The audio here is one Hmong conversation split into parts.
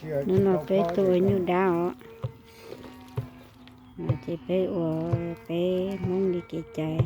Hnub no peb tuaj ua nyuj dab os. Ces peb ua peb Hmoob li kev cai.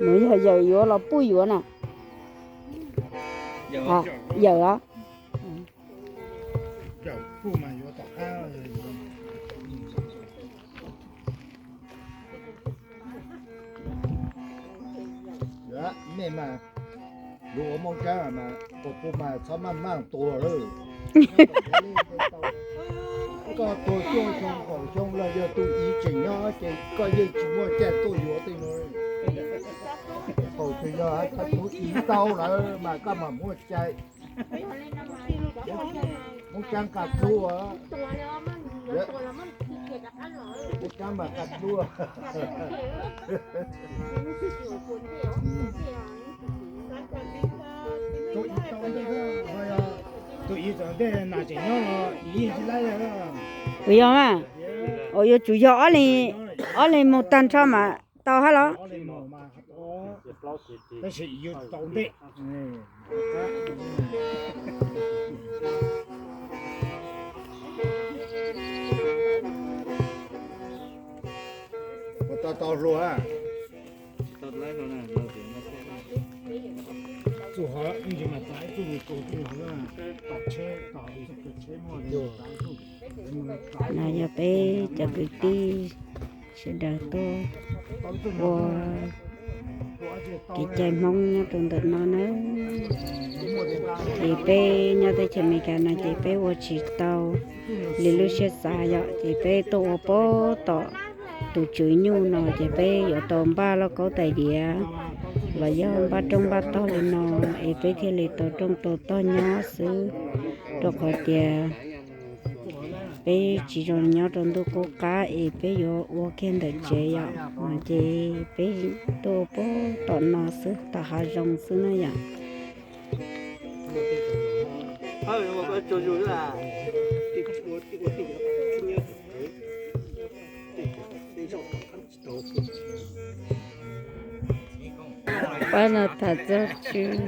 Nws yog yawm yuav los puj yuav na? Yawm os. Nej mas, yus ua Moob Tsab mas, ua puj mas txhob maj maj tuag lawm. Koj tuag cuaj xyoo kaum xyoo los yog tus ib tseem nyob ces koj yeej tsis muaj caij tuaj yuav tej no. Thaum twg yog tus ib tau lawm mas koj mam muaj caij. Moob Tsab nqa txhub, Moob Tsab mas nqa txhub. Tus ib txawm ntej nas tseem nyob los ib tsis laib. Ua yog mas, ua yuav tsum yog ob leeg mus tag nrho mas tau hab los? Tab sis yus tau ntej. Ua tau tau hluas. Txuj hov ib ntsis mas txav ib txuj mus kaus txuj hov, tom tsheb tom tsheb muaj. No yog peb cov kwv tij sawv daws tuaj ua kev cai Hmoob nyob rau ntawm no na. Ces peb nyob teb chaws Amelikas no ces peb ua tsis tau li lub siab xav yom, ces peb tuaj ua puag tom tus tswv nyuj no ces peb yuav tau npaj lauj kaub tais diav los yog npaj rooj npaj tog li no es peb thiaj li tau rooj tau tog nyob xwb, rau qhov tias peb tsis zoo nyob rau ntuj qub qab es peb yuav ua kiag ntawm tsev yom, ces peb tuaj ua puag tom no xwb, tom hav zoov xwb na yom. Pab no tham txog tswv.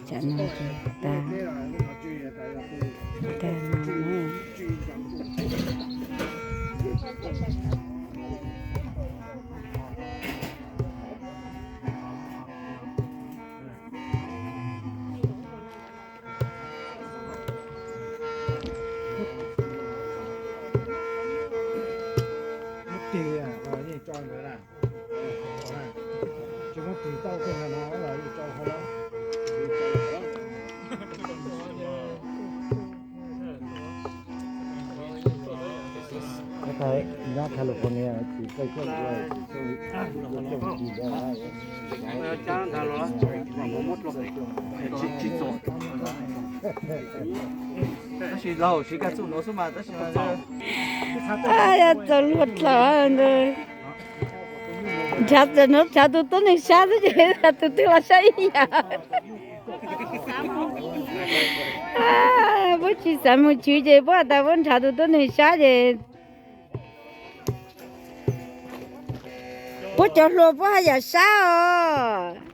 Tsam no ces tas, tas no na. Muab tig, yeej tso ntawd na. Tsis muab tig tau kiag no los yeej tso hauv los. Nyob California tsis txawj txawj ua, tsis txawj ua txooj tig ntawd. Tab sis laug siv kag txuj nuav xwb mas tab sis mas yog txaus luag dlawb. Nrhav txawm nuav nrhav tus tuab neeg sab xwb ces tus twg los sab ib yam. Puab tsis xav mus chwv ces puab has tas puab nrhav tus tuab neeg sab ces puab cov hluas puab haj yam sab os.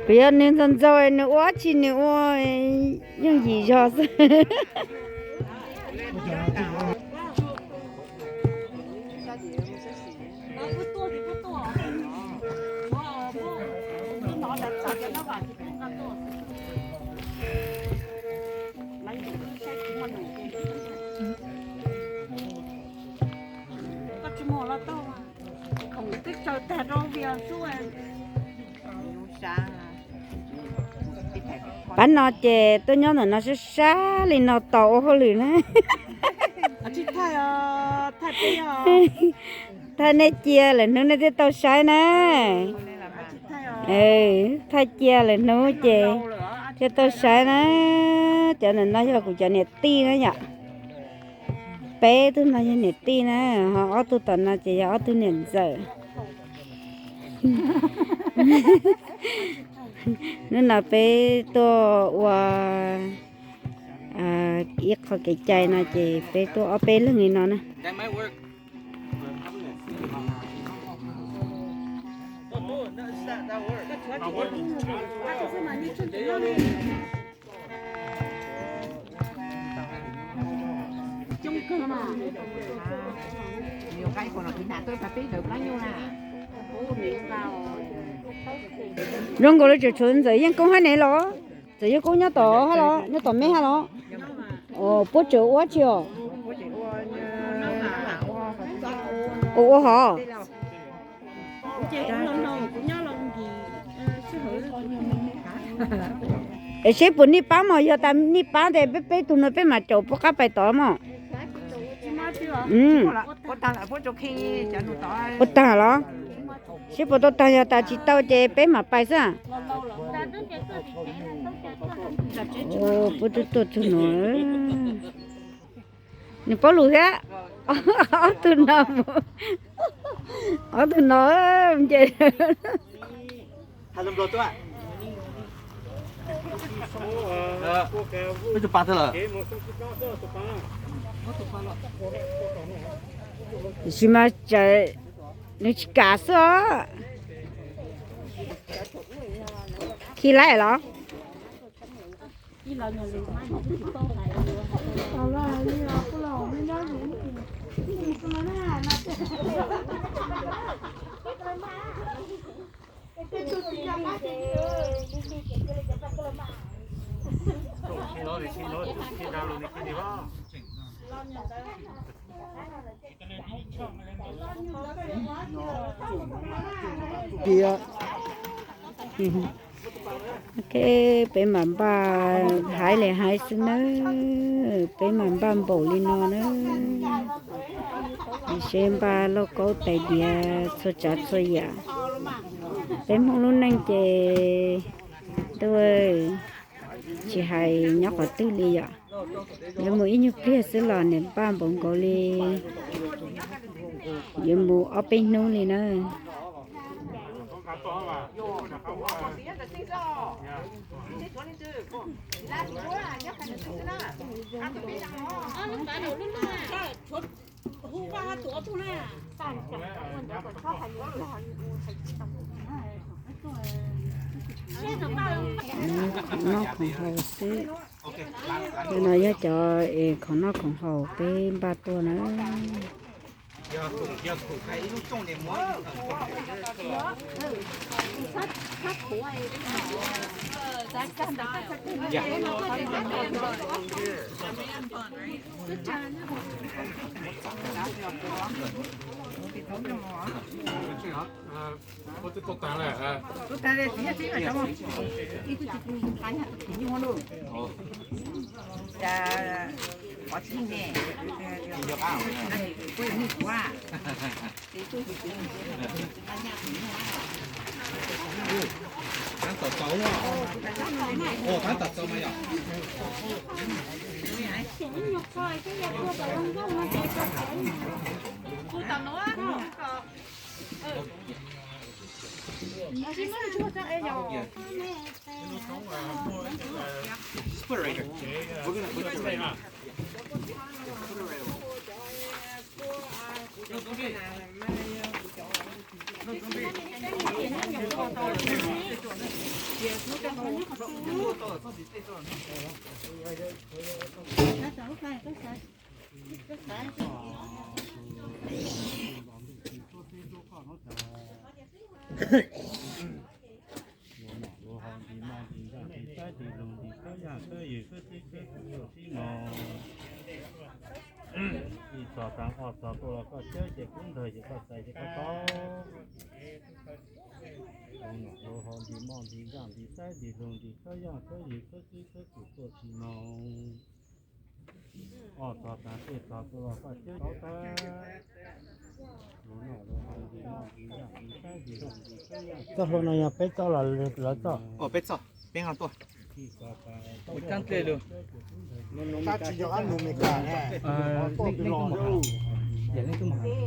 Kuv yog nws ntxaug ntxaug nws ua dab tsi nws ua yooj yim zog xwb. Pab no ces tuaj nyob ntawm no sab sab li no tos ua hauj lwm na. Thaij nej cia lwm hnub nej thiaj tau saib na. Thaij cia lwm hnub ces thiaj tau saib na. Cov ntawm no yog kuv cov niam tij na yom. Peb tug no yog niam tij na, ho ob tug tom no ces yog ob tug niam ntxawm. Hnub no peb tuaj ua ib qho kev cai no ces peb tuaj ob peb leeg li no na. Zoo nkaus li tseem tshuav ntxawm Yeej Koob hab ne los? Ntxawm Yeej Koob nyob tom hab los, nyob tom me hab los? Puab tseem ua tsi os? Ua ua hov. Es seb puas nij paab mog, yog tas nij paab tes peb peb tug no peb mam caum puab qab pais tod mog. Ua taag los? Seb puas tau taag, yog tas tsis tau ces peb mam pais xwb. Puab twb tuaj txug no. Nws paub lus thiab. Ob tug no, ob tug no nce. Tiam sis mas nws tsis kam xwb os. Khi laib los? Peb mam npaj haiv li haiv xwb nawb, peb mam npaj npaum li no nawb. Seb npaj lauj kaub tais diav txhua tsav txhua yam. Peb Hmoob lub neej ces ntuj, tsis hais nyob qhov twg li yom, yuav mus ib nyuag pliag xwb los niam npaj npaum nkaus li yuav mus ob peb hnub li na. Noj khoom haus xwb. Cov no yog cov es khoom noj khoom haus peb npaj tuaj na. Luag nom luag haus, ntis moj ntis ntsaj, ntis saib ntis lug, ntis khawb yaaj khawb yws, khawb txib khawb kub tuaj sib moog. Ib txog taag ob txog tuaj los koj cawb ces kub ntawg ces koj txais ces koj tau. Luag nom luag haus, ntis moj ntis ntsaj, ntis saib ntis lug, ntis khawb yaaj khawb yws, khawb txib khawb kub tuaj sib moog. Ob txog taag peb txog tuaj los koj cawb tau tag. Txoj hlua no yog peb txoj los lawv txoj? Peb txoj, peb tuaj. Ua tsaab dlej lug. Tab tsi yog ab nus Mes Kas ne? Leej twg mas, yog leej twg mas.